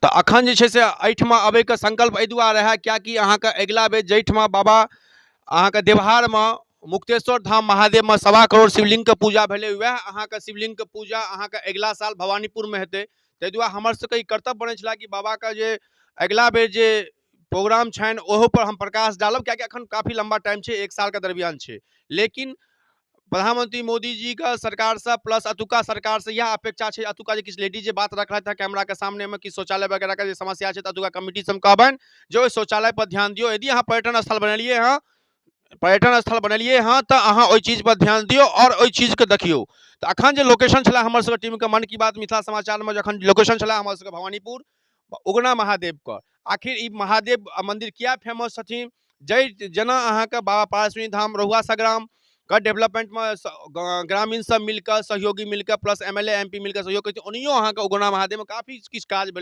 तऽ अखन जे छै से एहिठमा अबैके संकल्प एहि दुआरे रहए, किएकि अहाँके अगिला बेर जाहिठमा बाबा अहाँके देवहारमे मुक्तेश्वर धाम महादेवमे 1.25 करोड़ शिवलिङ्गके पूजा भेलै, वएह अहाँके शिवलिङ्गके पूजा अहाँके अगिला साल भवानीपुरमे हेतै। ताहि दुआरे हमर सबके ई कर्तव्य बनै छलै कि बाबाके जे अगिला बेर जे प्रोग्राम छनि ओहोपर हम प्रकाश डालब, किएकि अखन काफी लम्बा टाइम छै, 1 सालके दरमियान छै। लेकिन प्रधानमंत्री मोदी जी के सरकारसँ प्लस अतुका सरकारसँ इएह अपेक्षा छै, अतुका जे किछु लेडीज जे बात रखलथि हँ कैमराके सामनेमे कि शौचालय वगैरहके जे समस्या छै, तऽ अतुका कमिटीसँ हम कहबनि जे ओहि शौचालयपर ध्यान दियौ। यदि अहाँ पर्यटन स्थल बनेलियै हँ, पर्यटन स्थल बनेलियै हँ, तऽ अहाँ ओहि चीजपर ध्यान दियौ आओर ओहि चीजके देखियौ। तऽ अखन जे लोकेशन छलै हमर सबके टीमके मन की बात मिथिला समाचारमे, जखन लोकेशन छलै हमर सबके भवानीपुर उगना महादेवके, आखिर ई महादेव मन्दिर किया फेमस छथिन? जाहि जेना अहाँके बाबा पारसमणि धाम रहुआ सग्राम के डेवलपमेंटमे ग्रामीण सब मिलकऽ, सहयोगी मिलकऽ, plus M L A M P मिलकऽ सहयोग करै छै, ओनाहियो अहाँके उगना महादेवमे काफी किछु काज भेलै।